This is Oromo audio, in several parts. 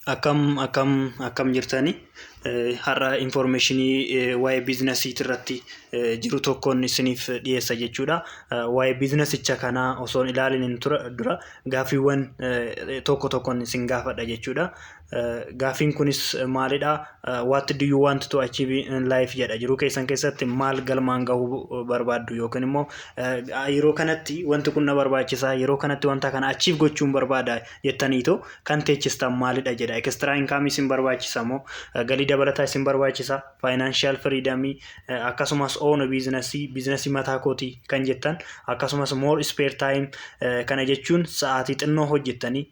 Akkam akkam akkam jirtani? Har'a informationii waa'ee businessii irratti jiru tokkoon isiniif dhiyeessa jechuudha. Waa'ee businessicha kanaa osoo hin ilaalin dura gaaffiiwwan tokko tokkoon isin gaafadha jechuudha. Gaaffiin kunis maalidha? "What do you want to achieve in life?" jedha. Jiruu keessan keessatti maal galmaan gahuu barbaaddu yookiin immoo yeroo kanatti wanti kun na barbaachisa, yeroo kanatti wanta kana achieve gochuun barbaada jettaniitoo kan teechistan maalidha jedha. Extra income isin barbaachisa moo, galii dabalataa isin barbaachisa, financial freedomii, akkasumas own businessii, businessii mataa kootii kan jettan, akkasumas more spare time, kana jechuun sa'aatii xinnoo hojjettanii,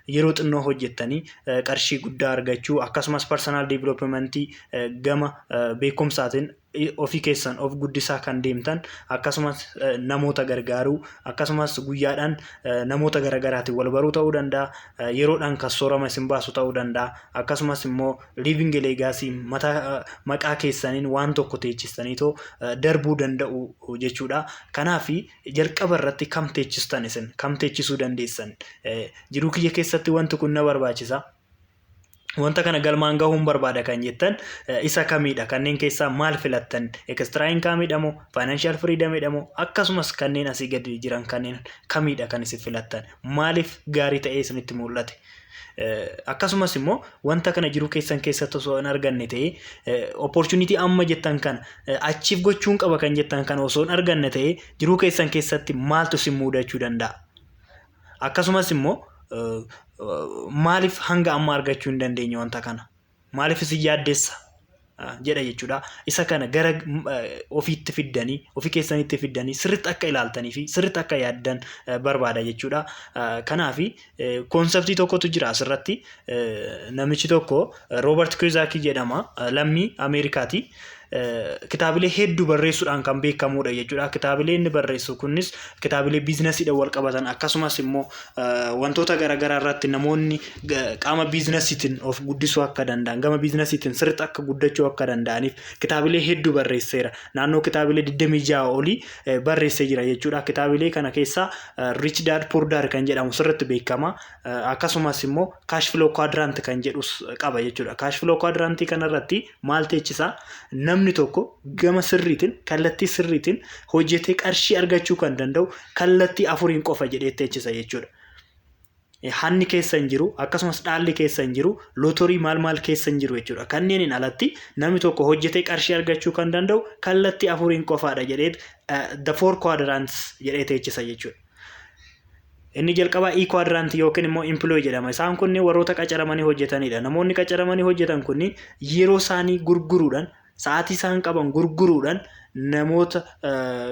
yeroo xinnoo hojjettanii qarshii guddaa argachuu, akkasumas personal developmentii, gama beekumsaatiin ofii keessan of guddisaa kan deemtan, akkasumas namoota gargaaruu, akkasumas guyyaadhaan namoota garaagaraatiin wal baruu ta'uu danda'a, yeroodhaan kan soorama isin baasu ta'uu danda'a, akkasumas immoo leaving legacy, mataa maqaa keessaniin waan tokko teechistaniitoo darbuu danda'u jechuudha. Kanaaf jalqaba irratti kam teechistan isin? Kam teechisuu dandeessan? Jiruu kiyya keessatti wanti kun na barbaachisa, wanta kana galmaan gahuun barbaada kan jettan isa kamiidha? Kanneen keessaa maal filattan? Extra incomeiidha moo, financial freedomiidha moo, akkasumas kanneen asii gadi jiran kanneen kamiidha kan isin filattan? Maaliif gaarii ta'ee isinitti mul'ate? Akkasumas immoo wanta kana jiruu keessan keessatti osoo hin arganne ta'ee, opportunity amma jettan kana achieve gochuun qaba kan jettan kana osoo hin arganne ta'ee, jiruu keessan keessatti maaltu isin mudachuu danda'a? Akkasumas immoo maaliif hanga amma argachuu hin dandeenye wanta kana? Maaliif isin yaaddessa jedha jechuudha. Isa kana gara ofiitti fiddanii, ofii keessanitti fiddanii sirriitti akka ilaaltanii fi sirriitti akka yaaddan barbaada jechuudha. Kanaaf conceptii tokkotu jira asirratti. Namichi tokko Robert Kiyosaki jedhama. Lammii Ameerikaati. Kitaabilee hedduu barreessuudhaan kan beekamudha jechuudha. Kitaabilee inni barreessu kunis kitaabilee businessiidhaan wal qabatan, akkasumas immoo wantoota garaagaraa irratti namoonni qaama businessiitiin of guddisuu akka danda'an, gama businessiitiin sirriitti akka guddachuu akka danda'aniif kitaabilee hedduu barreesseera. Naannoo kitaabilee 26 olii barreessee jira jechuudha. Kitaabilee kana keessaa Rich Dad Poor Dad kan jedhamu sirriitti beekama. Akkasumas immoo Cash Flow Quadrant kan jedhus qaba jechuudha. Cash Flow Quadrant kanarratti maal teechisaa? Namni tokko gama sirriitiin, kallattii sirriitiin hojjetee qarshii argachuu kan danda'u kallattii afuriin qofa jedhee teechisa jechuudha. Hanni keessa hin jiru, akkasumas dhaalli keessa hin jiru, lootorii maal maal keessa hin jiru jechuudha. Kanneeniin alatti namni tokko hojjetee qarshii argachuu kan danda'u kallattii afuriin qofaadha jedhee, the four quadrants jedhee teechisa jechuudha. Inni jalqabaa E quadrant yookiin immoo employee jedhama. Isaan kunniin warroota qacaramanii hojjetanidha. Namoonni qacaramanii hojjetan kunniin yeroo isaanii gurguruudhaan, sa'aatii isaan qaban gurguruudhaan, namoota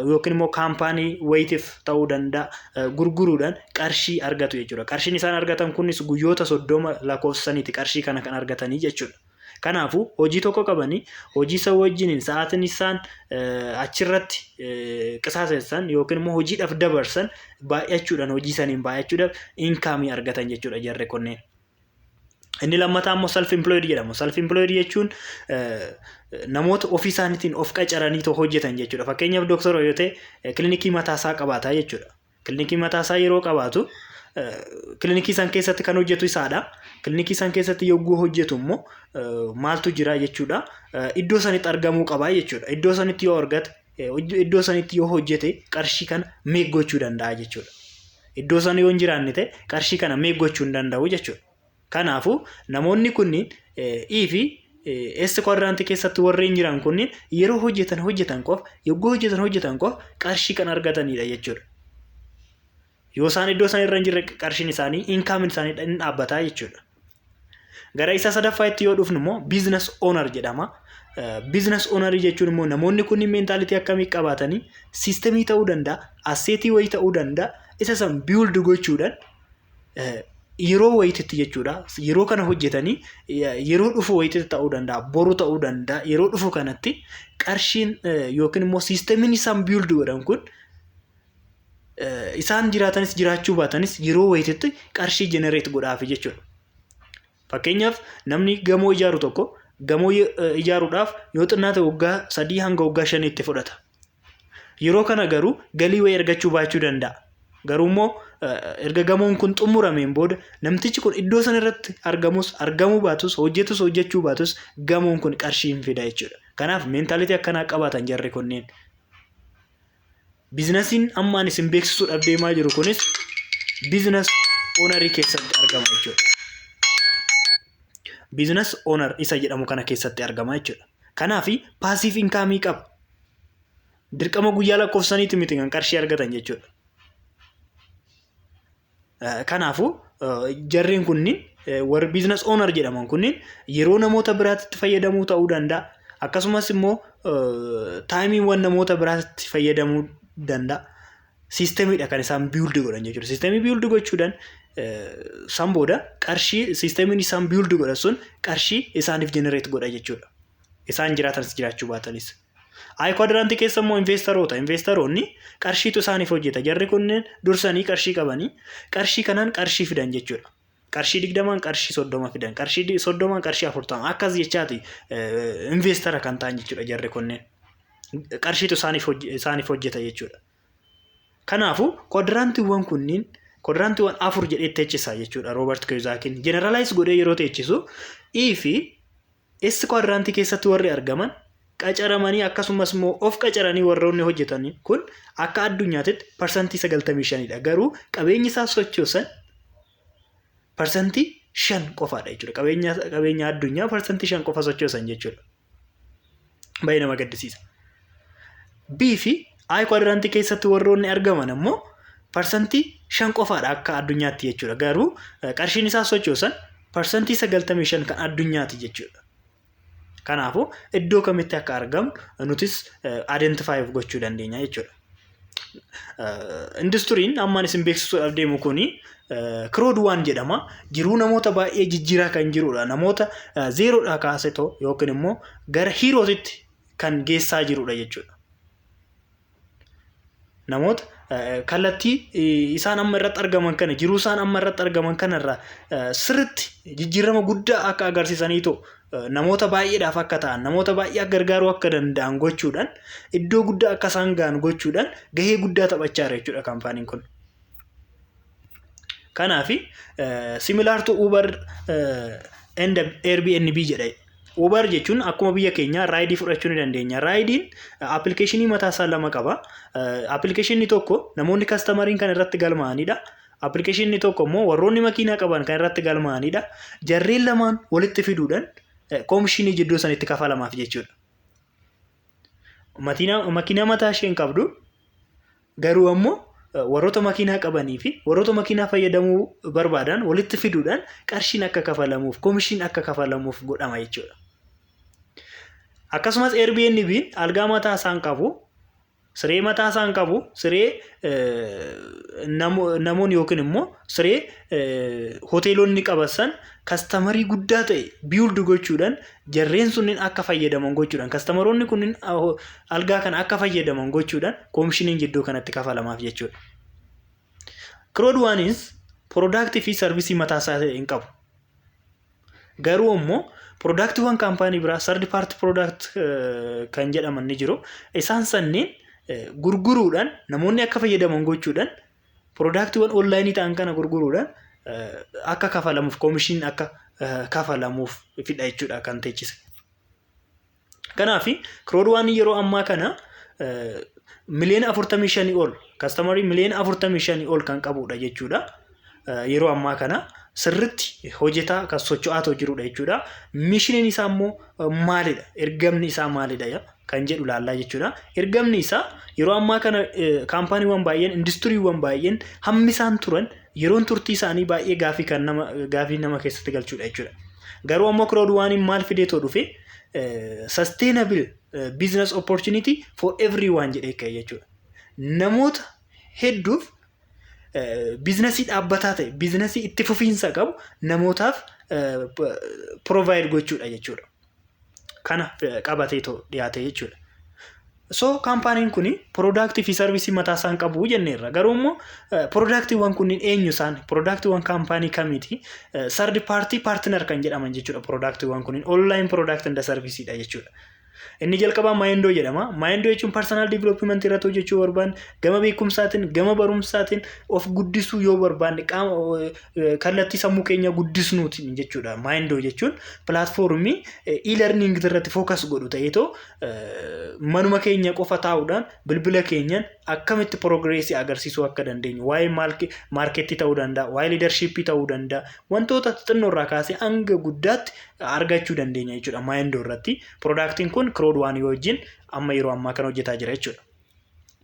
yookiin immoo kaampaanii wayitiif ta'uu danda'a, gurguruudhaan qarshii argatu jechuudha. Qarshiin isaan argatan kunis guyyoota 30 lakkoofsaniiti qarshii kana kan argatanii jechuudha. Kanaafuu hojii tokko qabanii hojii isa wajjiniin sa'aatiin isaan achirratti qisaasessan yookiin immoo hojiidhaaf dabarsan baay'achuudhaan, hojii saniin baay'achuudhaaf incomeii argatan jechuudha jarri kunneen. Inni lammataa immoo self employed jedhamu. Self employed jechuun namoota ofii isaaniitiin of qacaranii hojjetan jechuudha. Fakkeenyaaf doktara yoo ta'e, kilinikii mataasaa qabaata jechuudha. Kilinikii mataasaa yeroo qabaatu, kilinikii san keessatti kan hojjetu isaadha. Kilinikii san keessatti yogguu hojjetu immoo maaltu jira jechuudha? Iddoo sanitti argamuu qaba jechuudha. Iddoo sanitti yoo argate, iddoo sanitti yoo hojjete, qarshii kana make gochuu danda'a jechuudha. Iddoo sana yoo hin jiraanne ta'e, qarshii kana make gochuu hin danda'u jechuudha. Kanaafuu namoonni kunniin E fi S quadrantii keessatti warreen jiran kunniin yeroo hojjetan hojjetan qofa, yogguu hojjetan hojjetan qofa qarshii kan argatanidha jechuudha. Yoo isaan iddoo isaan irra hin jirre, qarshiin isaanii, incomeiin isaanii hin dhaabbataa jechuudha. Gara isa sadaffaatti yoo dhufnu immoo business owner jedhama. Business ownerii jechuun immoo namoonni kunniin mentality akkamii qabaatanii, systemii ta'uu danda'a, assetii wayii ta'uu danda'a, isa san build gochuudhaan yeroo wayititti jechuudha. Yeroo kana hojjetanii yeroo dhufu wayititti ta'uu danda'a, boru ta'uu danda'a. Yeroo dhufu kanatti qarshiin yookiin immoo systemiin isaan build godhan kun isaan jiraatanis jiraachuu baatanis yeroo wayititti qarshii generate godhaafi jechuudha. Fakkeenyaaf namni gamoo ijaaru tokko gamoo ijaaruudhaaf yoo xinnaate waggaa 3 hanga waggaa 5tti fudhata. Yeroo kana garuu galii wayii argachuu baachuu danda'a. Garuu immoo erga gamoon kun xumurameen booda namtichi kun iddoo sana irratti argamus argamuu baatus, hojjetus hojjechuu baatus, gamoon kun qarshii hin fida jechuudha. Kanaaf mentality akkanaa qabaatan jarri kunneen. Businessiin amma ani isin beeksisuudhaaf deemaa jiru kunis business ownerii keessatti argama jechuudha. Business owner isa jedhamu kana keessatti argama jechuudha. Kanaaf passive income qaba. Dirqama guyyaa lakkoofsaniiti miti kan qarshii argatan jechuudha. Kanaafuu jarreen kunniin, warri business owner jedhaman kunniin, yeroo namoota biraatti fayyadamuu ta'uu danda'a. Akkasumas immoo timeiiwwan namoota biraatti fayyadamuu danda'a. Systemiidha kan isaan build godhan jechuudha. Systemii build gochuudhaan san booda qarshii systemiin isaan build godhan sun qarshii isaaniif generate godha jechuudha. Isaan jiraatanis jiraachuu baatanis. I quadrantii keessa immoo investoroota. Investoroonni qarshiitu isaaniif hojjeta. Jarri kunneen dursanii qarshii qabanii qarshii kanaan qarshii fidan jechuudha. Qarshii 20n qarshii 30 fidan. Qarshii 30n qarshii 40 akkas jechaati investora kan ta'an jechuudha jarri kunneen. Qarshiitu isaaniif hojjeta jechuudha. Kanaafuu quadrantiiwwan kunniin quadrantiiwwan afur jedhee teechisa jechuudha Robert Kiyosakiin. Generalize godhee yeroo teechisu, E fi S quadrantii keessatti warri argaman, qacaramanii akkasumas immoo of qacaranii warroonni hojjetan kun, akka addunyaatitti 95%dha. Garuu qabeenyi isaa sochoosan 5% qofaadha jechuudha. Qabeenya addunyaa 5% qofa sochoosan jechuudha. Baay'ee nama gaddisiisa. B fi I quadrantii keessatti warroonni argaman immoo 5% qofaadha akka addunyaatti jechuudha. Garuu qarshiin isaa sochoosan 95% kan addunyaati jechuudha. Kanaafuu iddoo kamitti akka argamu nutis identify gochuu dandeenya jechuudha. Industiriin ammaan isin beeksisuudhaaf deemu kuni Crowd One jedhama. Jiruu namoota baay'ee jijjiiraa kan jirudha. Namoota zerodhaa kaasetoo yookiin immoo gara herootitti kan geessaa jirudha jechuudha. Namoota kallattii isaan amma irratti argaman kana, jiruu isaan amma irratti argaman kanarraa sirritti jijjiirama guddaa akka agarsiisaniitu, namoota baay'eedhaaf akka ta'an, namoota baay'ee akka gargaaruu akka danda'an gochuudhaan, iddoo guddaa akka isaan ga'an gochuudhaan gahee guddaa taphachaa jira jechuudha kaampaaniin kun. Kanaaf similar to Uber and Airbnb jedha. Uber jechuun akkuma biyya keenyaa rideii fudhachuu ni dandeenya. Rideiin applicationii mataa isaa lama qaba. Applicationni tokko namoonni customeriin kan irratti galmaa'anidha. Applicationni tokko immoo warroonni makiinaa qaban kan irratti galmaa'anidha. Jarreen lamaan walitti fiduudhaan commissionii jidduu sanitti kafalamaaf jechuudha. Makiinaa mataa ishee hin qabdu, garuu ammoo warroota makiinaa qabanii fi warroota makiinaa fayyadamuu barbaadan walitti fiduudhaan qarshiin akka kafalamuuf, commissioniin akka kafalamuuf godhama jechuudha. Akkasumas Airbnb'n algaa mataa isaan qabu, siree mataa isaan qabu, siree namoonni yookiin immoo siree hoteelonni qaban customerii guddaa ta'e build gochuudhaan, jarreen sunniin akka fayyadaman gochuudhaan, customeroonni kunniin algaa kana akka fayyadaman gochuudhaan commissioniin jidduu kanatti kafalamaaf jechuudha. Crowd Oneis productii fi serviceii mataa isaa hin qabu. Garuu immoo productiiwwan kaampaanii biraa, third party product kan jedhaman ni jiru. Isaan sanneen gurguruudhaan, namoonni akka fayyadaman gochuudhaan, productiiwwan onlineii ta'an kana gurguruudhaan akka kafalamuuf, commissioniin akka kafalamuuf fidha jechuudha kan teechise. Kanaaf Crowd One yeroo ammaa kana 45 miliyoona ol, customerii 45 miliyoona ol kan qabudha jechuudha. Yeroo ammaa kana sirritti hojjetaa kan socho'aatoo jirudha jechuudha. Missioniin isaa immoo maalidha? Ergamni isaa maalidha kan jedhu laallaa jechuudha. Ergamni isaa yeroo ammaa kana kaampaaniiwwan baay'een, industiriiwwan baay'een hammi isaan turan, yeroon turtii isaanii baay'ee gaafii kan nama gaafii nama keessatti galchudha jechuudha. Garuu ammoo Crowd Oneiin maal fideetoo dhufe? Sustainable business opportunity for everyone jedhee ka'e jechuudha. Namoota hedduuf businessii dhaabbataa ta'e, businessii itti fufiinsa qabu namootaaf provide gochuudha jechuudha. Kana qabateetoo dhiyaate jechuudha. So kaampaaniin kun productii fi serviceii mataa isaan qabu jenneerra. Garuu immoo productiiwwan kunniin eenyu isaan? Productiiwwan kaampaanii kamiiti? Third party partner kan jedhaman jechuudha productiiwwan kunniin. Online product and serviceiidha jechuudha. Inni jalqabaa Maayindoo jedhama. Maayindoo jechuun personal development irratti hojjechuu barbaanne, gama beekumsaatiin, gama barumsaatiin of guddisuu yoo barbaanne, qaama kallattii sammuu keenya guddisnuutiin jechuudha. Maayindoo jechuun platformii e-learning irratti focus godhu ta'eetoo manuma keenya qofa taa'uudhaan bilbila keenyaan akkamitti progressii agarsiisuu akka dandeenyu, waa'ee marketii ta'uu danda'a, waa'ee leadershipii ta'uu danda'a, wantoota xixinnoo irraa kaasee hanga guddaatti argachuu dandeenya jechuudha Maayindoo irratti. Productiin kun Crowd One wajjin amma yeroo ammaa kana hojjetaa jira jechuudha.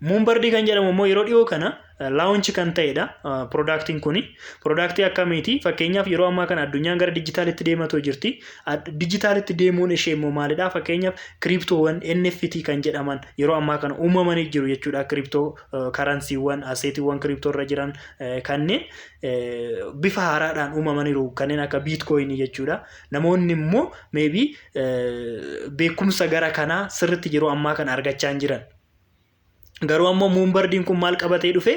Moonbirdii kan jedhamu immoo yeroo dhiyoo kana launch kan ta'edha productiin kuni. Productii akkamiiti? Fakkeenyaaf, yeroo ammaa kana addunyaan gara dijitaalitti deematoo jirti. Dijitaalitti deemuun ishee immoo maalidha? Fakkeenyaaf, cryptowwan NFT kan jedhaman yeroo ammaa kana uumamanii jiru jechuudha. Crypto currencywwan, assetiiwwan crypto irra jiran kanneen bifa haaraadhaan uumamaniiru, kanneen akka bitcoinii jechuudha. Namoonni immoo maybe beekumsa gara kanaa sirriitti yeroo ammaa kana argachaa hin jiran. Garuu ammoo Moonbirdiin kun maal qabatee dhufe?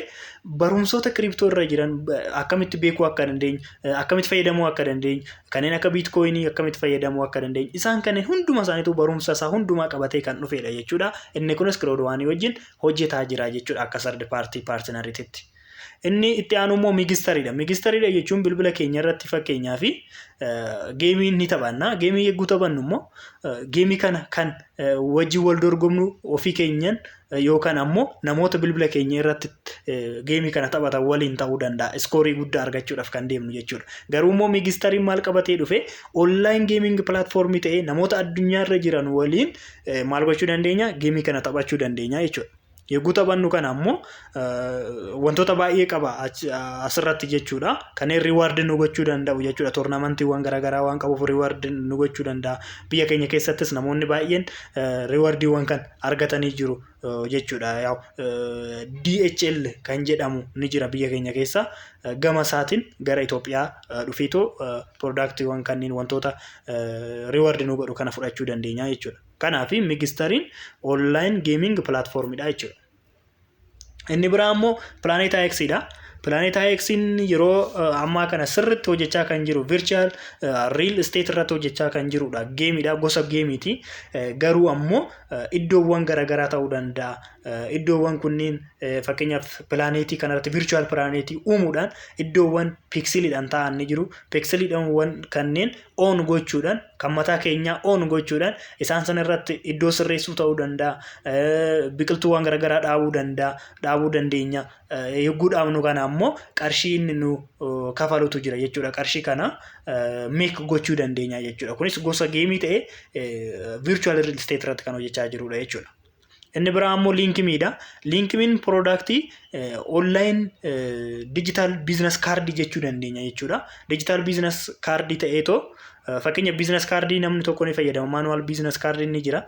Barumsoota crypto irra jiran akkamitti beekuu akka dandeenyu, akkamitti fayyadamuu akka dandeenyu, kanneen akka bitcoinii akkamitti fayyadamuu akka dandeenyu, isaan kanneen hunduma isaaniitu barumsa isaa hundumaa qabatee kan dhufedha jechuudha. Inni kunis Crowd One wajjin hojjetaa jira jechuudha akka third party partneriitti. Inni itti aanu immoo Migistariidha. Migistariidha jechuun bilbila keenya irratti fakkeenyaa fi gameii ni taphanna. Gameii yegguu taphannu immoo gameii kana kan wajjin wal dorgomnu ofii keenyan yookaan ammoo namoota bilbila keenya irratti gameii kana taphatan waliin ta'uu danda'a. Scoreii guddaa argachuudhaaf kan deemnu jechuudha. Garuu immoo Migistariin maal qabatee dhufe? Online gaming platformii ta'ee namoota addunyaarra jiran waliin maal gochuu dandeenya? Gameii kana taphachuu dandeenya jechuudha. Yogguu taphannu kana ammoo wantoota baay'ee qaba asirratti jechuudha. Kanneen reward nu gochuu danda'u jechuudha. Tournamentiiwwan garaagaraa waan qabuuf reward nu gochuu danda'a. Biyya keenya keessattis namoonni baay'een rewardiiwwan kan argatanii jiru jechuudha. DHL kan jedhamu ni jira biyya keenya keessa. Gama isaatiin gara Itoophiyaa dhufeetoo productiiwwan kanneen, wantoota reward nu godhu kana fudhachuu dandeenya jechuudha. Kanaaf Migistariin online gaming platformidha jechuudha. Inni biraa immoo Planet IXdha. Planet IX'n yeroo ammaa kana sirriitti hojjechaa kan jiru virtual real estate irratti hojjechaa kan jirudha. Gameiidha, gosa gameiiti. Garuu ammoo iddoowwan garaagaraa ta'uu danda'a. Iddoowwan kunniin, fakkeenyaaf, planetii kanarratti virtual planetii uumuudhaan iddoowwan pixeliidhaan ta'an ni jiru. Pixeliidhaan kanneen own gochuudhaan, kan mataa keenyaa own gochuudhaan, isaan sana irratti iddoo sirreessuu ta'uu danda'a. Biqiltuuwwan garaagaraa dhaabuu danda'a. Dhaabuu dandeenya. Yogguu dhaabnu kana ammoo qarshii inni nu kafalutu jira jechuudha. Qarshii kana make gochuu dandeenya jechuudha. Kunis gosa gameii ta'ee virtual real estate irratti kan hojjechaa jirudha jechuudha. Inni biraa ammoo LinkMedha. LinkMen productii online digital business cardii jechuu dandeenya jechuudha. Digital business cardii ta'eetoo, fakkeenya, business cardii namni tokko ni fayyadama. Manual business cardii ni jira.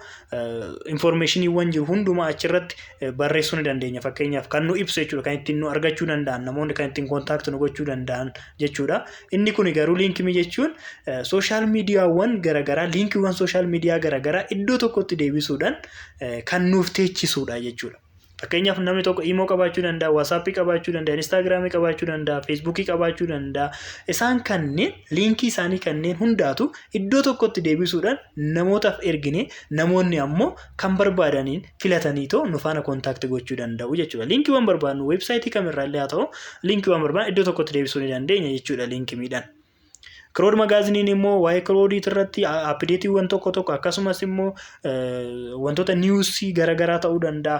Informationiiwwan jiru hundumaa achirratti barreessuu ni dandeenya. Fakkeenyaaf, kan nu ibsu jechuudha. Kan ittiin nu argachuu danda'an, namoonni kan ittiin contact nu gochuu danda'an jechuudha. Inni kun garuu LinkMe jechuun social mediawwan garaagaraa, linkiiwwan social media garaagaraa iddoo tokkotti deebisuudhaan kan nuuf teechisudha jechuudha. Fakkeenyaaf, namni tokko Imo qabaachuu danda'a, WhatsAppii qabaachuu danda'a, Instagramii qabaachuu danda'a, Facebookii qabaachuu danda'a. Isaan kanneen linkii isaanii kanneen hundaatu iddoo tokkotti deebisuudhaan namootaaf ergine, namoonni ammoo kan barbaadaniin filataniitoo nu faana contact gochuu danda'u jechuudha. Linkiiwwan barbaadnu websiteii kamirraa illee haa ta'u, linkiiwwan barbaadnu iddoo tokkotti deebisuu ni dandeenya jechuudha LinkMedhaan. Crowd Magazineiin immoo waa'ee crowdii irratti updateiiwwan tokko tokko, akkasumas immoo wantoota newsii garaagaraa ta'uu danda'a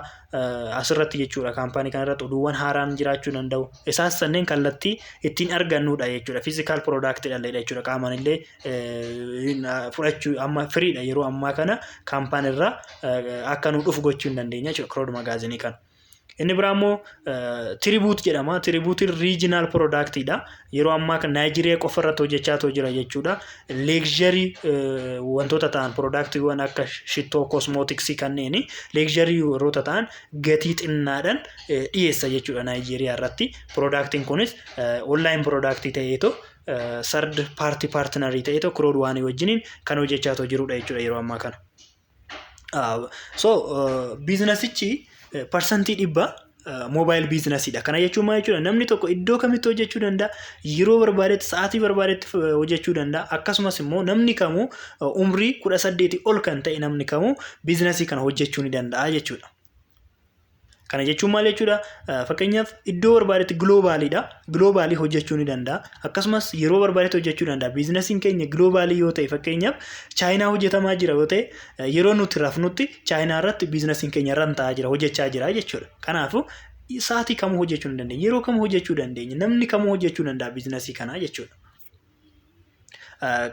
asirratti jechuudha. Companyii kanarratti oduuwwan haaraan jiraachuu danda'u. Isaas sanneen kallattii ittiin argannudha jechuudha. Physical productiidha jechuudha. Qaamaan illee fudhachuu amma freedha, yeroo ammaa kana company irraa akka nu dhufu gochuu hin dandeenya jechuudha Crowd Magazineii kana. Inni biraa immoo Tribute jedhama. Tributeiin regional productiidha. Yeroo ammaa kana Naayijeeriyaa qofa irratti hojjechaa jira jechuudha. Luxury wantoota ta'an, productiiwwan akka shittoo, cosmeticsii, kanneen luxury warroota ta'an gatii xinnaadhaan dhiyeessa jechuudha Naayijeeriyaa irratti. Productiin kunis online productii ta'eetu third party partnerii ta'eetu Crowd One wajjiniin kan hojjechaa jirudha jechuudha yeroo ammaa kana. So businessichi 100% Mobile businessiidha. Kana jechuun maal jechuudha? Namni tokko iddoo kamitti hojjechuu danda'a, yeroo barbaadetti, sa'aatii barbaadetti hojjechuu danda'a. Akkasumas immoo namni kamuu, umrii 18 ol kan ta'e namni kamuu businessii kana hojjechuu ni danda'a jechuudha. Kana jechuun maal jechuudha? Fakkeenyaaf, iddoo barbaadetti globaliidha. Globalii hojjechuu ni danda'a. Akkasumas yeroo barbaadetti hojjechuu danda'a. Businessiin keenya globalii yoo ta'e, fakkeenyaaf Chaayinaa hojjetamaa jira yoo ta'e, yeroo nuti rafnutti Chaayinaa irratti businessiin keenya run ta'aa jira, hojjechaa jira jechuudha. Kanaafuu sa'aatii kamuu hojjechuu ni dandeenya. Yeroo kamuu hojjechuu dandeenya. Namni kamuu hojjechuu danda'a businessii kanaa jechuudha.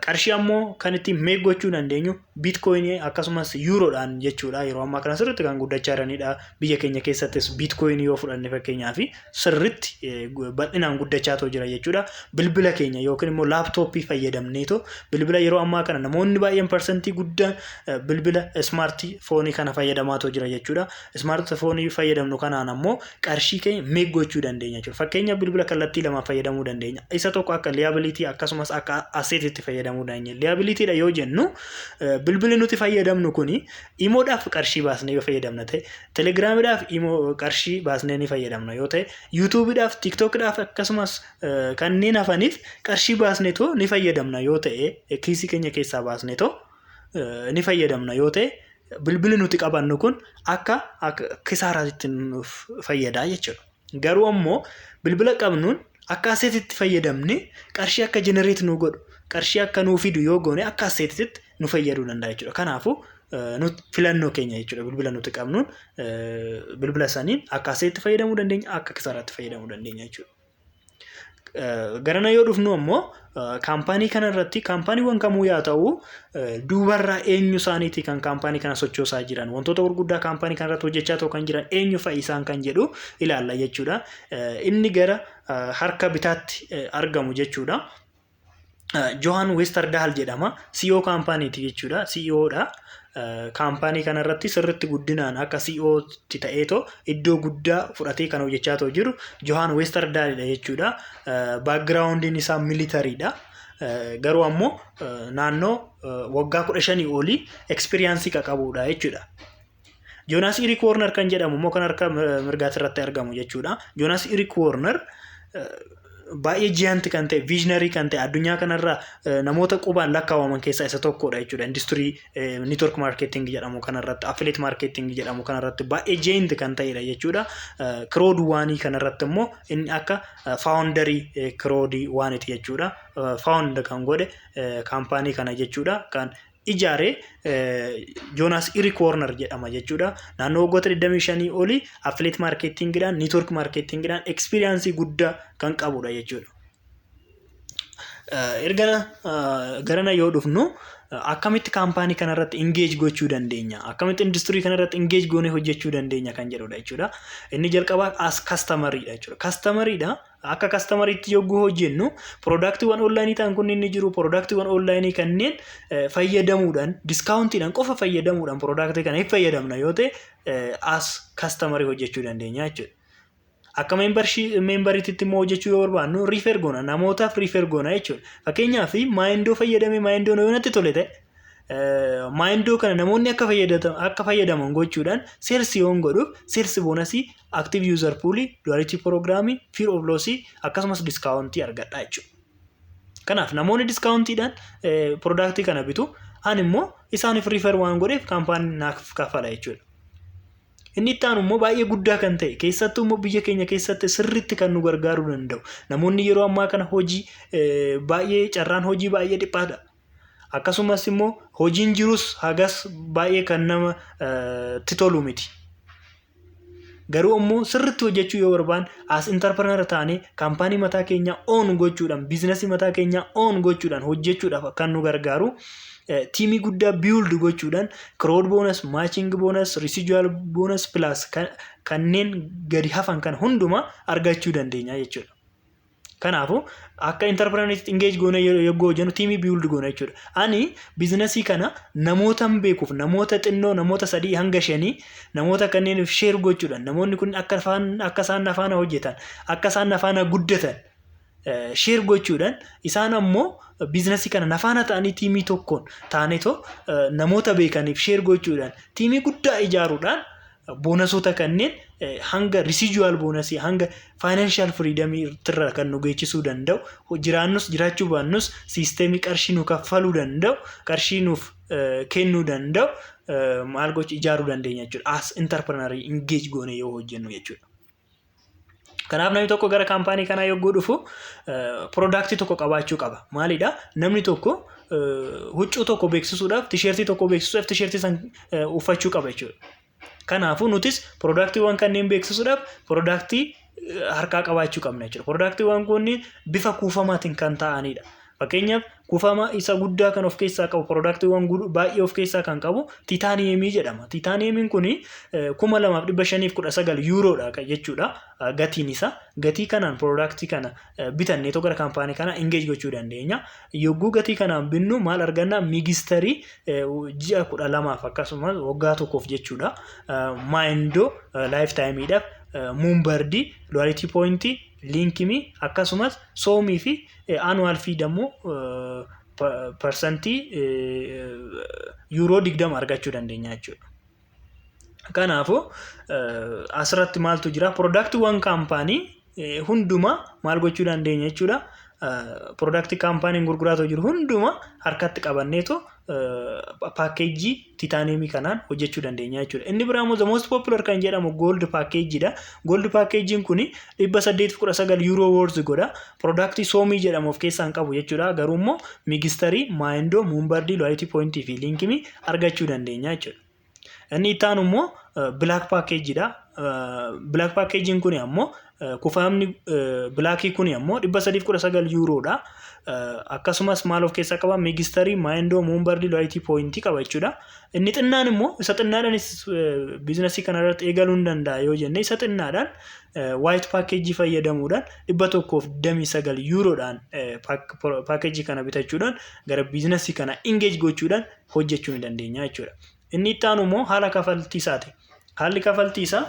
Qarshii ammoo kan ittiin make gochuu dandeenyu bitcoinii akkasumas yuuroodhaan jechuudha. Yeroo ammaa kana sirriitti kan guddachaa jiranidha. Biyya keenya keessattis bitcoinii yoo fudhanne, fakkeenyaaf, sirriitti bal'inaan guddachaa jira jechuudha. Bilbila keenya yookiin immoo laptopii fayyadamneetoo, bilbila yeroo ammaa kana namoonni baay'een percentii guddaan bilbila smartphoneii kana fayyadamaatoo jira jechuudha. Smartphoneii fayyadamnu kanaan ammoo qarshii keenya make gochuu dandeenya jechuudha. Fakkeenya, bilbila kallattii lamaan fayyadamuu dandeenya. Isa tokko akka liability, akkasumas akka assetitti fayyadamuu dandeenya. Liabilityidha yoo jennu, bilbilli nuti fayyadamnu kuni imoodhaaf qarshii baasnee yoo fayyadamna ta'e, Telegramiidhaaf imoo qarshii baasnee ni fayyadamna yoo ta'e, YouTubeiidhaaf, TikTokiidhaaf, akkasumas kanneen hafaniif qarshii baasneetoo ni fayyadamna yoo ta'e, kiisii keenya keessaa baasneetoo ni fayyadamna yoo ta'e, bilbilli nuti qabannu kun akka kisaaraatti nuuf fayyada jechuudha. Garuu ammoo bilbila qabnuun akka assetitti fayyadamne qarshii akka generate nu godhu, qarshii akka nuu fidu yoo goone, akka assetitti nu fayyaduu danda'a jechuudha. Kanaafuu filannoo keenya jechuudha. Bilbila nuti qabnuun, bilbila saniin akka assetitti fayyadamuu dandeenya, akka kisaaraatti fayyadamuu dandeenya jechuudha. Garana yoo dhufnu ammoo, kaampaanii kana irratti kaampaaniiwwan kamuu yaa ta'u, duubarraa eenyu isaaniiti kan kaampaanii kana sochoosaa jiran, wantoota gurguddaa kaampaanii kana irratti hojjechaa ta'u kan jiran eenyu fa'i isaan kan jedhu ilaalla jechuudha. Inni gara harka bitaatti argamu jechuudha. Johan Westerdahl jedhama. CEO kaampaaniiti jechuudha. CEO dha. Kaampaanii kanarratti sirriitti guddinaan akka CEOtti ta'eetoo iddoo guddaa fudhatee kan hojjechaa ta'u jiru Johan Westerdahlidha jechuudha. Backgroundiin isaa militarydha. Garuu ammoo naannoo waggaa 15 olii experienceii qabudha jechuudha. Joonaas Eric Werner kan jedhamu immoo kan harka mirgaatti irratti argamu jechuudha. Joonaas Eric Werner baay'ee giant kan ta'e, visionary kan ta'e, addunyaa kanarraa namoota qubaan lakkaa'aman keessaa isa tokkodha jechuudha. Industry network marketing jedhamu kanarratti, affiliate marketing jedhamu kanarratti baay'ee giant kan ta'edha jechuudha. Crowd Oneii kanarratti immoo inni akka founderii Crowd Oneiiti jechuudha. Found kan godhe kaampaanii kana jechuudha. Kan ijaare Joonaas Eric Werner jedhama jechuudha. Naannoo waggoota 25 olii affiliate marketingiidhaan, network marketingiidhaan experienceii guddaa kan qabudha jechuudha. Erga garana yoo dhufnu, akkamitti kaampaanii kanarratti engage gochuu dandeenya? Akkamitti industirii kanarratti engage goonee hojjechuu dandeenya kan jedhudha jechuudha. Inni jalqabaa as customeriidha jechuudha. Customeriidha. Akka customeriitti yogguu hojjennu, productiiwwan onlineii ta'an kun inni jiru, productiiwwan onlineii kanneen fayyadamuudhaan, discountiidhaan qofa fayyadamuudhaan productii kana hin fayyadamna yoo ta'e, as customerii hojjechuu dandeenya jechuudha. Akka memberiitti immoo hojjechuu yoo barbaannu, refer goona, namootaaf refer goona jechuudha. Fakkeenyaaf, Mindoo fayyadamee Mindoon yoo natti tole ta'e, Mindoo kana namoonni akka fayyadaman gochuudhaan sales yoon godhuuf, sales bonusii, active user poolii, loyalty programii, fear of lossii, akkasumas discountii argadha jechuudha. Kanaaf namoonni discountiidhaan productii kana bitu, ani immoo isaaniif refer waan godheef kaampaaniin naaf kafala jechuudha. Inni itti aanu immoo baay'ee guddaa kan ta'e, keessattuu immoo biyya keenya keessatti sirriitti kan nu gargaaruu danda'u. Namoonni yeroo ammaa kana hojii baay'ee, carraan hojii baay'ee dhiphaadha. Akkasumas immoo hojiin jirus hagas baay'ee kan nama itti tolu miti. Garuu immoo sirriitti hojjechuu yoo barbaanne, as entrepreneur taanee kaampaanii mataa keenyaa own gochuudhaan, businessii mataa keenyaa own gochuudhaan hojjechuudhaaf kan nu gargaaru, teamii guddaa build gochuudhaan crowd bonus, matching bonus, residual bonus plus kanneen gadi hafan kan hundumaa argachuu dandeenya jechuudha. Kanaafuu akka entrepreneuriitti engage goone yogguu hojjennu, teamii build goona jechuudha. Ani businessii kana namoota beekuuf, namoota xinnoo, namoota sadii hanga shanii, namoota kanneeniif share gochuudhaan, namoonni kun akka isaan afaana hojjetan, akka isaan afaana guddatan share gochuudhaan, isaan ammoo businessii kana nafaana ta'anii, teamii tokkoon taaneetoo namoota beekaniif share gochuudhaan, teamii guddaa ijaaruudhaan Bonusoota kanneen hanga residual bonusii, hanga financial freedomii irra kan nu geechisuu danda'u, jiraannus jiraachuu baannus systemii qarshii nu kaffaluu danda'u, qarshii nuuf kennuu danda'u maal gochi ijaaruu dandeenya jechuudha. As entrepreneurii engage goone yoo hojjennu jechuudha. Kanaaf namni tokko gara kaampaanii kanaa yogguu dhufu productii tokko qabaachuu qaba. Maalidha? Namni tokko huccuu tokko beeksisuudhaaf, T-shirtii tokko beeksisuudhaaf T-shirtii san uffachuu qaba jechuudha. Kanaafuu nutis productiiwwan kanneen beeksisuudhaaf productii harkaa qabaachuu qabna jechuudha. Productiiwwan kunniin bifa kuufamaatiin kan ta'anidha. Fakkeenyaaf, kuufama isa guddaa kan of keessaa qabu, productiiwwan baay'ee of keessaa kan qabu titaniumii jedhama. Titaniumiin kun 2519 yuuroodha jechuudha gatiin isaa. Gatii kanaan productii kana bitanneetoo gara kaampaanii kanaa engage gochuu dandeenya. Yogguu gatii kanaan binnu maal arganna? Migistarii ji'a 12f akkasumas waggaa tokkoof jechuudha. Maayindoo lifetimeiidhaaf, Moonbirdii, loyalty pointii, LinkMe, akkasumas SoMe fi annual fee dammoo percentii yuuroo 20 argachuu dandeenya jechuudha. Kanaafuu asirratti maaltu jira? Productiiwwan kaampaanii hundumaa maal gochuu dandeenya jechuudha. Productii kaampaaniin gurguraatoo jiru hundumaa harkatti qabanneetu packageii titaniumii kanaan hojjechuu dandeenya jechuudha. Inni biraa immoo the most popular kan jedhamu gold packageiidha. Gold packageiin kun 819 yuuroo worth godha. Productii SoMe jedhamu of keessaa hin qabu jechuudha. Garuu immoo migistarii, maayindoo, Moonbirdii, loyalty pointii fi LinkMe argachuu dandeenya jechuudha. Inni itti aanu immoo black packageiidha. Black packageiin kun ammoo, kuufamni blackii kun ammoo 319 yuuroodha. Akkasumas maal of keessaa qaba? Migistarii, maayindoo, Moonbirdii, loyalty pointii qaba jechuudha. Inni xinnaan immoo, isa xinnaadhaanis businessii kana irratti eegaluu hin danda'a yoo jenne, isa xinnaadhaan white packageii fayyadamuudhaan 129 yuuroodhaan packageii kana bitachuudhaan gara businessii kana engage gochuudhaan hojjechuu ni dandeenya jechuudha. Inni itti aanu immoo haala kafaltii isaati. Haalli kafaltii isaa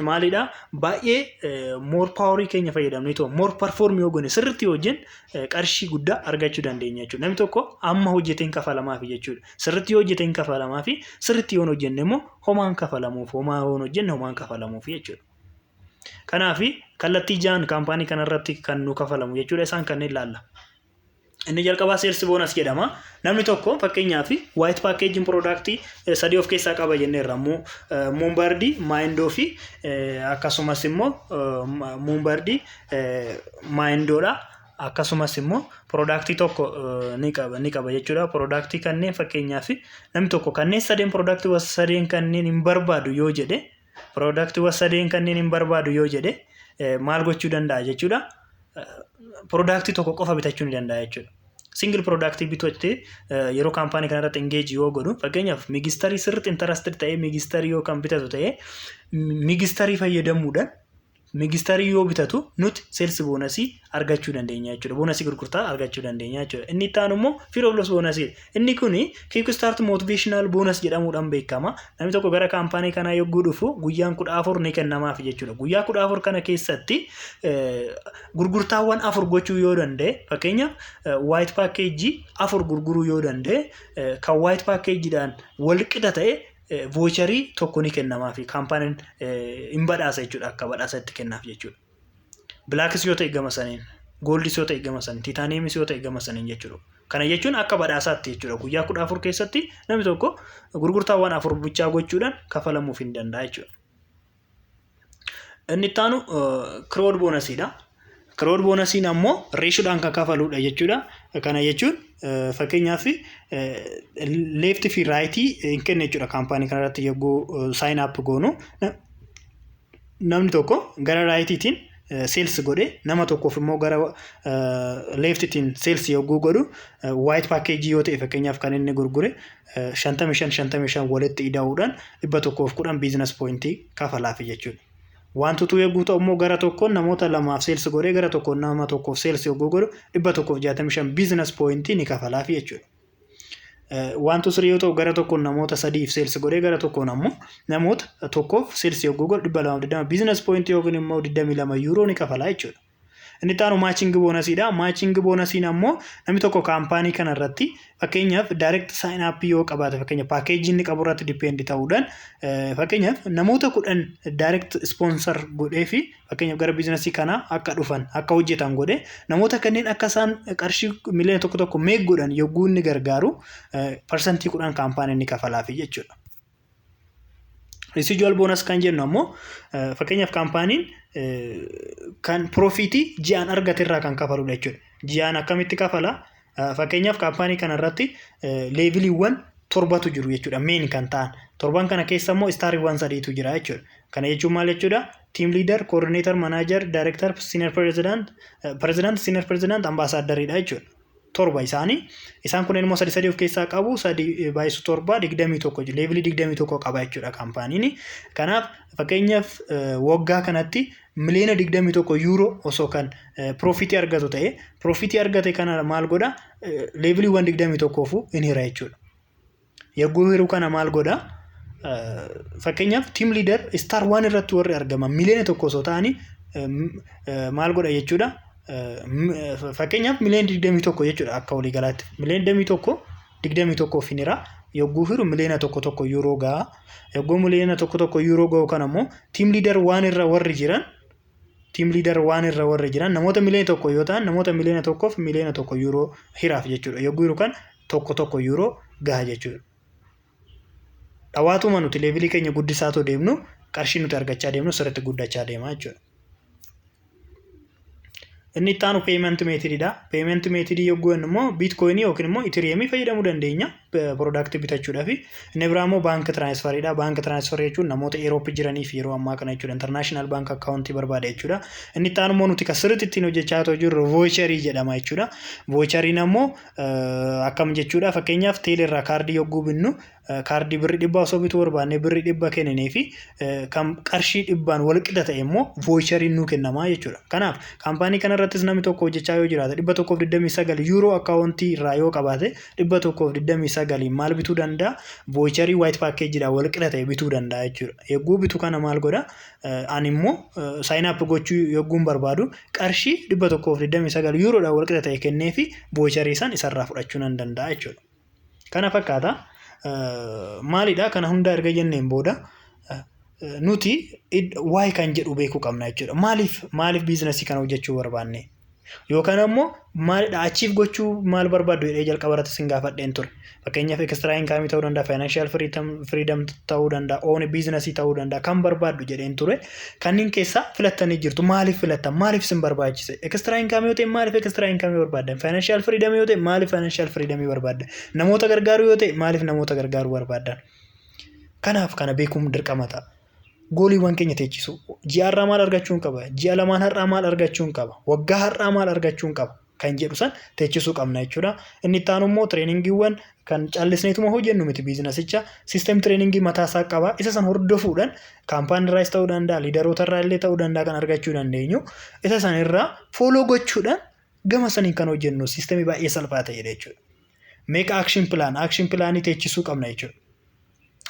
maalidha? Baay'ee more powerii keenya fayyadamnee too more perform yoo goone, sirriitti hojjenne, qarshii guddaa argachuu dandeenya jechuudha. Namni tokko amma hojjeteen kafalamaafi jechuudha. Sirriitti yoo hojjeteen kafalamaafi, sirriitti yoo hin hojjenne immoo homaan kafalamuuf, homaa yoo hin hojjenne homaan kafalamuuf jechuudha. Kanaaf kallattii ja'an kaampaanii kanarratti kan nu kafalamu jechuudha, isaan kanneen ilaalla. Inni jalqabaa sales bonus jedhama. Namni tokko fakkeenyaaf white packageiin productii sadii of keessaa qaba jenneerra. Moonbirdii, maayindoo fi akkasumas immoo Moonbirdii, maayindoodha. Akkasumas immoo productii tokko ni qaba jechuudha. Productii kanneen fakkeenyaaf namni tokko kanneen sadeen, productii sadeen kanneen hin barbaadu yoo jedhe, productii sadeen kanneen hin barbaadu yoo jedhe, maal gochuu danda'a jechuudha? Productii tokko qofa bitachuu ni danda'a jechuudha. Single productii bituutti yeroo kaampaanii kanarratti engage yoo godhu, fakkeenyaaf migistarii sirriitti interested ta'ee migistarii yoo kan bitatu ta'e, migistarii fayyadamuudhaan migistarii yoo bitatu nuti sales bonusii argachuu dandeenya jechuudha. Bonusii gurgurtaa argachuu dandeenya jechuudha. Inni itti aanu immoo fear of loss bonusii. Inni kuni quick start motivational bonus jedhamuudhaan beekama. Namni tokko gara kaampaanii kanaa yogguu dhufu guyyaan 14 ni kennamaaf jechuudha. Guyyaa 14 kana keessatti gurgurtaawwan afur gochuu yoo danda'e, fakkeenyaaf white packageii afur gurguruu yoo danda'e, kan white packageiidhaan wal qixa ta'e voucherii tokko ni kennamaaf, kaampaaniin hin badhaasa jechuudha, akka badhaasa itti kennaaf jechuudha. Blackis yoo ta'e gama saniin, goldis yoo ta'e gama saniin, titaniumis yoo ta'e gama saniin jechuudha. Kana jechuun akka badhaasaatti jechuudha. Guyyaa 14 keessatti namni tokko gurgurtaawwan afur bichaa gochuudhaan kafalamuuf hin danda'a jechuudha. Inni itti aanu crowd bonusiidha. Crowd bonusiin ammoo ratiodhaan kan kafaludha jechuudha. Kana jechuun fakkeenyaaf leftii fi rightii hin kenne jechuudha. Kaampaanii kanarratti yogguu sign up goonu, namni tokko gara rightiitiin sales godhe, nama tokkoof immoo gara leftiitiin sales yogguu godhu, white packageii yoo ta'e fakkeenyaaf kan inni gurgure, 55 55 walitti ida'uudhaan 110 business pointii kafalaafi jechuudha. Wantoota yogguu ta'u immoo, gara tokkoon namoota lamaaf sales godhee gara tokkoon nama tokkoof sales yogguu godhu, 165 business pointii ni kafalaafi jechuudha. Wantu sirii yoo ta'u, gara tokkoon namoota sadiif sales godhee gara tokkoon ammoo namoota tokkoof sales yogguu godhu, 220 business pointii yookiin immoo 22 yuuroo ni kafalaa jechuudha. Inni itti aanu matching bonusiidha. Matching bonusiin ammoo namni tokko kaampaanii kana irratti fakkeenyaaf direct sign up yoo qabaate, fakkeenyaaf packageii inni qabu irratti depend ta'uudhaan, fakkeenyaaf namoota 10 direct sponsor godhee fi fakkeenyaaf gara businessii kanaa akka dhufan, akka hojjetan godhe, namoota kanneen akka isaan qarshii miliyoona 1 1 make godhan yogguu inni gargaaru, 10% kaampaanii inni kafalaafi jechuudha. Residual bonus kan jennu ammoo fakkeenyaaf kaampaaniin kan profitii ji'aan argate irraa kan kafaludha jechuudha. Ji'aan akkamitti kafala? Fakkeenyaaf kaampaanii kana irratti leveliiwwan torbatu jiru jechuudha. Main kan ta'an. Torban kana keessa immoo stariiwwan sadiitu jira jechuudha. Kana jechuun maal jechuudha? Team leader, coordinator, manager, director, senior president, president, senior president, ambassadoriidha jechuudha. Torba isaanii. Isaan kunneen immoo sadi sadi of keessaa qabu. Sadi baay'isu torba, 21, levelii 21 qaba jechuudha kaampaaniin. Kanaaf fakkeenyaaf waggaa kanatti miliyoona 21 yuuroo osoo kan profitii argatu ta'e, profitii argate kana maal godha? Leveliiwwan 21fuu in hira jechuudha. Yogguu hiruu kana maal godha? Fakkeenyaaf team leader star waan irratti warri argaman miliyoona 1 osoo ta'anii maal godha jechuudha? Fakkeenyaaf miliyoona 21 jechuudha akka waliigalaatti. Miliyoona 21 21f hin hira. Yogguu hiru miliyoona 1 1 yuuroo ga'a. Yogguu miliyoona 1 1 yuuroo ga'u kana immoo team leader waan irra warri jiran namoota miliyoona 1 yoo ta'an, namoota miliyoona 1f miliyoona 1 yuuroo hiraaf jechuudha. Yogguu hiru kan 1 1 yuuroo gaha jechuudha. Dhawaatuma nuti levelii keenya guddisaatoo deemnu, qarshii nuti argachaa deemnu sirriitti guddachaa deema jechuudha. Inni itti aanu payment methodiidha. Payment methodii yogguu jennu immoo Bitcoinii yookiin immoo Ethereumii fayyadamuu dandeenya productii bitachuudhaaf. Inni biraa immoo bank transferiidha. Bank transferii jechuun namoota Eurooppii jiraniif yeroo ammaa kana jechuudha. International bank accountii barbaada jechuudha. Inni itti aanu immoo nuti kan sirriitti ittiin hojjechaa jirru voucherii jedhama jechuudha. Voucheriin ammoo akkam jechuudha? Fakkeenyaaf teelerraa kaardii yogguu binnu, kaardii birrii 100 osoo bituu barbaanne, birrii 100 kenninee fi kan qarshii 100n wal qixa ta'e immoo voucheriin nuu kennamaa jechuudha. Kanaaf kaampaanii kanarrattis namni tokko hojjechaa yoo jiraate, 129 yuuroo accountii irraa yoo qabaate, 129 maal bituu danda'a? Voucherii white packageiidhaan wal qixa ta'e bituu danda'a jechuudha. Yogguu bitu kana maal godha? Ani immoo sign up gochuu yogguun barbaadu, qarshii 129 yuuroodhaan wal qixa ta'e kennee fi voucherii san isarraa fudhachuu nan danda'a jechuudha. Kana fakkaata. Maalidha, kana hunda erga jenneen booda nuti waa'ee kan jedhu beekuu qabna jechuudha. Maaliif businessii kana hojjechuu barbaanne? Yookaan ammoo maalidha achiif gochuu maal barbaaddu jedhee jalqaba irratti sin gaafadheen ture. Fakkeenyaaf extra incomeii ta'uu danda'a, financial freedom ta'uu danda'a, own businessii ta'uu danda'a, kan barbaaddu jedheen ture. Kanneen keessaa filattanii jirtu. Maaliif filattan? Maaliif sin barbaachise? Extra incomeii yoo ta'e, maaliif extra incomeii barbaaddan? Financial freedomii yoo ta'e, maaliif financial freedomii barbaaddan? Namoota gargaaruu yoo ta'e, maaliif namoota gargaaruu barbaaddan? Kanaaf kana beekuun dirqama ta'a. Goaliiwwan keenya teechisu. Ji'a har'aa maal argachuun qaba? Ji'a lamaan har'aa maal argachuun qaba? Waggaa har'aa maal argachuun qaba? Kan jedhu san teechisuu qabna jechuudha. Inni itti aanu immoo trainingiiwwan kan callisneetuma hojjennu miti businessicha. System trainingii mataa isaa qaba. Isa san hordofuudhaan kaampaanii irraas ta'uu danda'a, leaderoota irraa illee ta'uu danda'a kan argachuu dandeenyu. Isa san irraa follow gochuudhaan gama saniin kan hojjennu systemii baay'ee salphaa ta'edha jechuudha. Make action plan, action planii teechisuu qabna jechuudha.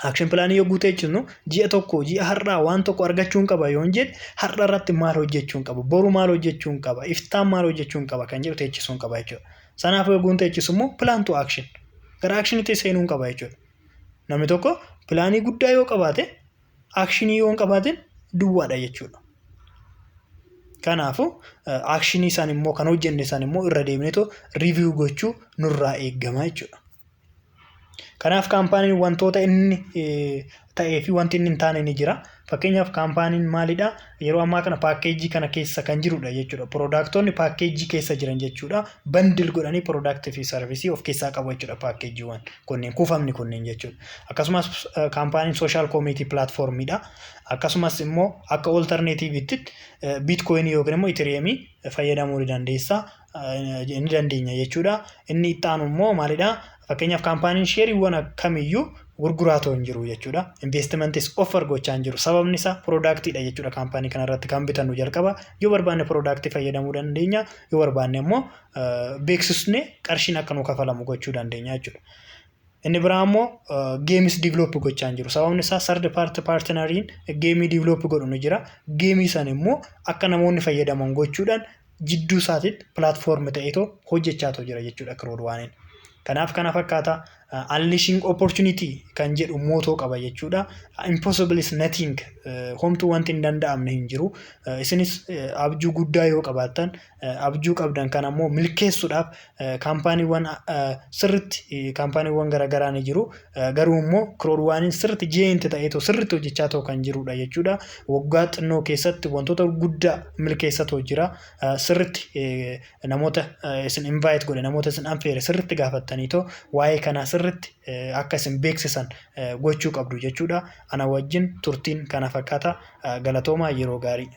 Action planii yogguu teechisnu, ji'a tokko, ji'a har'aa waan tokko argachuun qaba yoon jedhe, har'a irratti maal hojjechuun qaba, boru maal hojjechuun qaba, iftaan maal hojjechuun qaba kan jedhu teechisuun qaba jechuudha. Sanaaf yogguun teechisu immoo plan to action, gara actionitti seenuun qaba jechuudha. Namni tokko planii guddaa yoo qabaate, actionii yoo hin qabaatin duwwaadha jechuudha. Kanaafuu actionii isaan immoo kan hojjenne isaan immoo irra deemneetoo review gochuu nurraa eeggama jechuudha. Kanaaf kaampaaniin wantoota inni ta'ee fi wanti inni hin taane ni jira. Fakkeenyaaf kaampaaniin maalidha? Yeroo ammaa kana packageii kana keessa kan jirudha jechuudha. Productoonni packageii keessa jiran jechuudha. Bundle godhanii productii fi serviceii of keessaa qabu jechuudha packageiiwwan kunneen, kuufamni kunneen jechuudha. Akkasumas kaampaaniin social community platformiidha. Akkasumas immoo akka alternativeitti Bitcoinii yookiin immoo Ethereumii fayyadamuu ni dandeessa. Ni dandeenya jechuudha. Inni itti aanu immoo maalidha? Fakkeenyaaf kaampaaniin shareiiwwan kamiyyuu gurguraatoo hin jiru jechuudha. Investmentis offer gochaa hin jiru. Sababni isaa productiidha jechuudha kaampaanii kanarratti kan bitannu jalqaba. Yoo barbaanne productii fayyadamuu dandeenya. Yoo barbaanne immoo beeksisnee qarshiin akka nu kafalamu gochuu dandeenya jechuudha. Inni biraa immoo gameis develop gochaa hin jiru. Sababni isaa third party partneriin gameii develop godhu ni jira. Gameii sana immoo akka namoonni fayyadaman gochuudhaan Jidduu isaatiitti platform ta'eetoo hojjechaatoo jira jechuudha Crowd Oneiin. Kanaaf kana fakkaata. Unleashing opportunity kan jedhu motto qaba jechuudha. Impossible is nothing, homtuu wanti hin danda'amne hin jiru. Isinis abjuu guddaa yoo qabaattan, abjuu qabdan kan ammoo milkeessuudhaaf kaampaaniiwwan sirritti, kaampaaniiwwan garaagaraa ni jiru. Garuu immoo Crowd Oneiin sirritti giant ta'eetoo sirritti hojjechaa ta'u kan jirudha jechuudha. Waggaa xinnoo keessatti wantoota guddaa milkeessatoo jira. Sirritti namoota isin invite godhe, namoota isin affeere sirritti gaafattaniitoo waa'ee kanaa sirritti akka isin beeksisan gochuu qabdu jechuudha. Ana wajjin turtiin kana fakkaata. Galatoomaa, yeroo gaarii.